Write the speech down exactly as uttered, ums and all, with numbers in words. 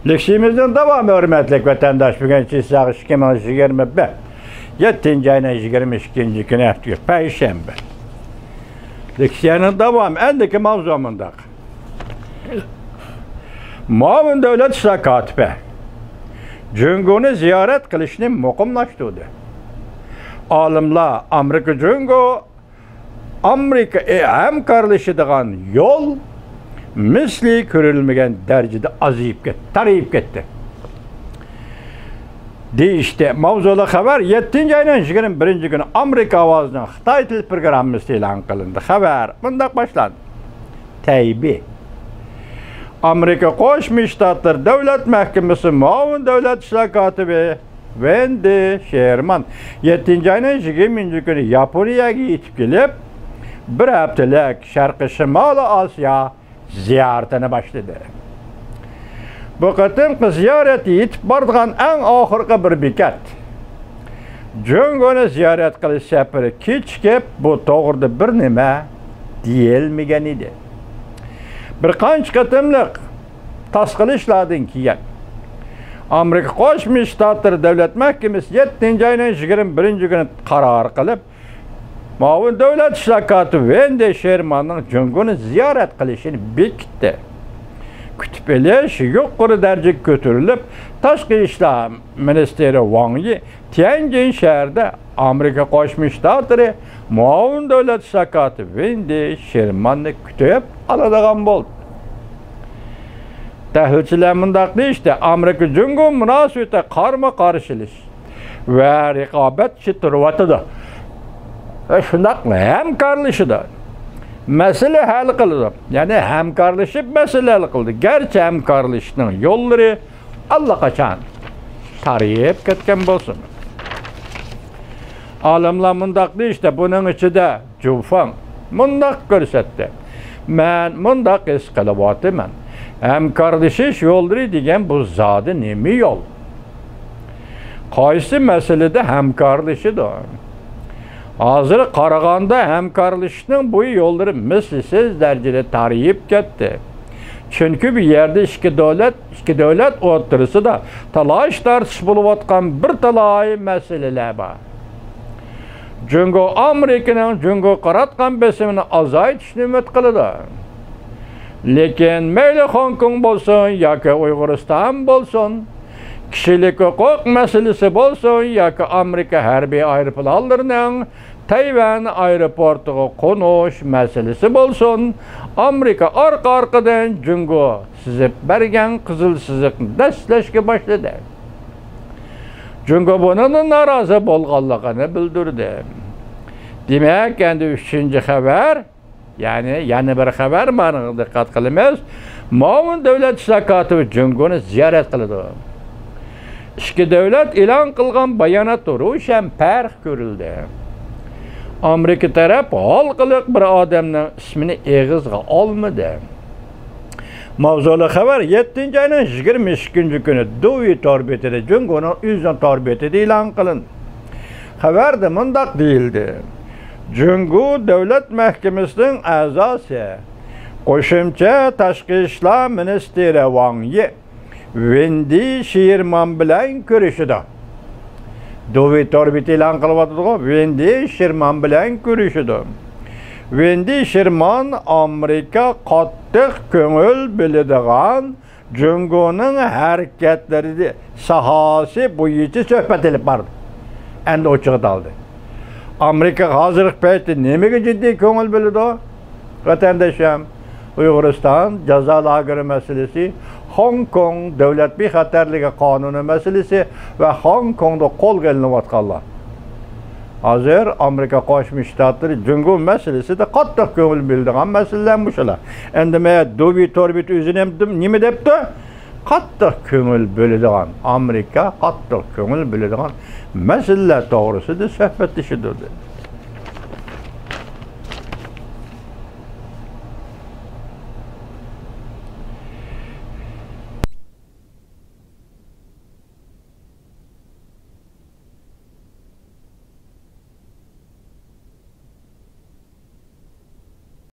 لېكسىيىمىزنىڭ داۋامى، ھۆرمەتلىك ۋەتەنداش، بۈگۈن چىساغ ئىككى مىڭ يىگىرمە بىر، يەتتىنچى ئاينىڭ يىگىرمە ئىككىنچى كۈنى، ھەپتە، پەيشەنبە. لېكسىيەنىڭ داۋامى، ئەندىكى ماۋزۇ مۇنداق. مۇئاۋىن دۆلەت ئىشلار كاتىپى جۇڭگونى زىيارەت قىلىشنى مۇقىملاشتۇردى. ئالىملار ئامېرىكا جۇڭگو ئامېرىكا ھەمكارلىشىدىغان يول مىسلى كۆرۈلمىگەن دەرىجىدە ئازىيىپ كەتتى، تارىيىپ كەتتى دېيىشتى. ماۋزۇلۇق خەۋەر يەتتىنچى ئاينىڭ يىگىرمە بىرىنچى كۈنى ئامېرىكا ئاۋازىنىڭ خىتاي تىل پروگراممىسىدا ئېلان قىلىندى. خەۋەر مۇنداق باشلاندى. تەيبېي. ئامېرىكا قوشما شتاتلىرى دۆلەت مەھكىمىسى مۇئاۋىن دۆلەت ئىشلار كاتىپى ۋېندى شېرمان يەتتىنچى ئاينىڭ يىگىرمىنچى كۈنى ياپونىيەگە يېتىپ كېلىپ، بىر ھەپتىلىك شەرقىي شىمالىي ئاسىيا زىيارىتىنى باشلىدى. بۇ قېتىمقى زىيارەت يېتىپ بارىدىغان ئەڭ ئاخىرقى بىر بېكەت. جۇڭگونى زىيارەت قىلىش سەپىرى كېچىكىپ، بۇ توغرىدا بىر نېمە دېيەلمىگەن ئىدى. بىر قانچە قېتىملىق تاسقىلىشلاردىن كېيىن، ئامېرىكا قوشما شتاتلىرى دۆلەت مەھكىمىسى يەتتىنچى ئاينىڭ يىگىرمە بىرىنچى كۈنى قارار قىلىپ، مۇئاۋىن دۆلەت ئىشلار كاتىپى ۋېندى شېرماننىڭ جۇڭگونى زىيارەت قىلىشىنى بېكىتتى. كۈتۈپ ئېلىش يۇقىرى دەرىجىگە كۆتۈرۈلۈپ، تاشقى ئىشلار مىنىستىرى ۋاڭ يى تيەنجىن شەھىرىدە ئامېرىكا قوشما شتاتلىرى مۇئاۋىن دۆلەت ئىشلار كاتىپى ۋېندى شېرماننى كۈتۈپ ئالىدىغان بولدى. تەھلىلچىلەر مۇنداق دېيىشتى، ئامېرىكا جۇڭگو مۇناسىۋىتى قارىمۇ قارشىلىشىش ۋە رىقابەت ئىچىدە تۇرۇۋاتىدۇ. ۋە شۇنداقلا ھەمكارلىشىدۇ. مەسىلە ھەل قىلىدۇ. يەنى ھەمكارلىشىپ مەسىلە ھەل قىلىدۇ. گەرچە ھەمكارلىشىشنىڭ يوللىرى ئاللىقاچان تارىيىپ كەتكەن بولسىمۇ. ئالىملار مۇنداق دېيىشتى، بۇنىڭ ئىچىدە جۇفاڭ مۇنداق كۆرسەتتى، مەن مۇنداق ھېس قىلىۋاتىمەن، ھەمكارلىشىش يوللىرى دېگەن بۇ زادى نېمە يول؟ قايسى مەسىلىدە ھەمكارلىشىدۇ؟ ھازىر قارىغاندا ھەمكارلىشىشنىڭ بۇ يوللىرى مىسلىسىز دەرىجىدە تارىيىپ كەتتى. چۈنكى بۇ يەردە ئىككى دۆلەت، ئىككى دۆلەت ئوتتۇرىسىدا تالاش-تارتىش بولۇۋاتقان بىر تالاي مەسىلىلەر بار. جۇڭگو ئامېرىكىنىڭ جۇڭگوغا قاراتقان بېسىمىنى ئازايتىشنى ئۈمىد قىلىدۇ. لېكىن مەيلى خوڭكوڭ بولسۇن ياكى ئۇيغۇرىستان بولسۇن، كىشىلىك ھوقۇق مەسىلىسى بولسۇن ياكى ئامېرىكا ھەربىي ئايروپىلانلىرىنىڭ تەيۋەن ئايروپورتىغا قونۇش مەسىلىسى بولسۇن، ئامېرىكا ئارقا-ئارقىدىن جۇڭگو سىزىپ بەرگەن قىزىل سىزىقنى دەسسەشكە باشلىدى. جۇڭگو بۇنىڭدىن نارازى بولغانلىقىنى بىلدۈردى. دېمەك، ئەمدى ئۈچىنچى خەۋەر، يەنى يەنە بىر خەۋەر، مانا دىققەت قىلىمىز. مۇئاۋىن دۆلەت ئىشلار كاتىپى جۇڭگونى زىيارەت قىلىدۇ. ئىككى دۆلەت ئېلان قىلغان باياناتتا روشەن پەرق كۆرۈلدى. ئامېرىكا تەرەپ ھالقىلىق بىر ئادەمنىڭ ئىسمىنى ئېغىزغا ئالمىدى. ماۋزۇلۇق خەۋەر يەتتىنچى ئاينىڭ يىگىرمە ئىككىنچى كۈنى دۇۋى تور بېتىدە، جۇڭگونىڭ ئۆزىنىڭ تور بېتىدە ئېلان قىلىندى. خەۋەردە مۇنداق دېيىلدى، جۇڭگو دۆلەت مەھكىمىسىنىڭ ئەزاسى، قوشۇمچە تاشقى ئىشلار مىنىستىرى ۋاڭ يى ۋېندى شېرمان بىلەن كۆرۈشىدۇ. دۇۋى تور بېتى ئېلان قىلىۋاتىدىغۇ، ۋېندى شېرمان بىلەن كۆرۈشىدۇ. ۋېندى شېرمان ئامېرىكا قاتتىق كۆڭۈل بۆلىدىغان جۇڭگونىڭ ھەرىكەتلىرى ساھەسى بويىچە سۆھبەت ئېلىپ باردى. ئەمدى ئوچۇقىدا ئالدى. ئامېرىكا ھازىرقى پەيتتە نېمىگە جىددىي كۆڭۈل بۆلىدۇ؟ ۋەتەندىشىم، ئۇيغۇرىستان جازا لاگېرى مەسىلىسى، خوڭكوڭ دۆلەت بىخەتەرلىكى قانۇنى مەسىلىسى ۋە خوڭكوڭدا قولغا ئېلىنىۋاتقانلار. ھازىر ئامېرىكا قوشما شتاتلىرى جۇڭگو مەسىلىسىدە قاتتىق كۆڭۈل بۆلىدىغان مەسىلىلەر مۇشۇلار. ئەمدى مەن دۇۋى تور بېتى ئۆزى نېمە، نېمە دەپتۇ؟ قاتتىق كۆڭۈل بۆلىدىغان، ئامېرىكا قاتتىق كۆڭۈل بۆلىدىغان مەسىلىلەر توغرىسىدا سۆھبەتلىشىدۇ دېدى.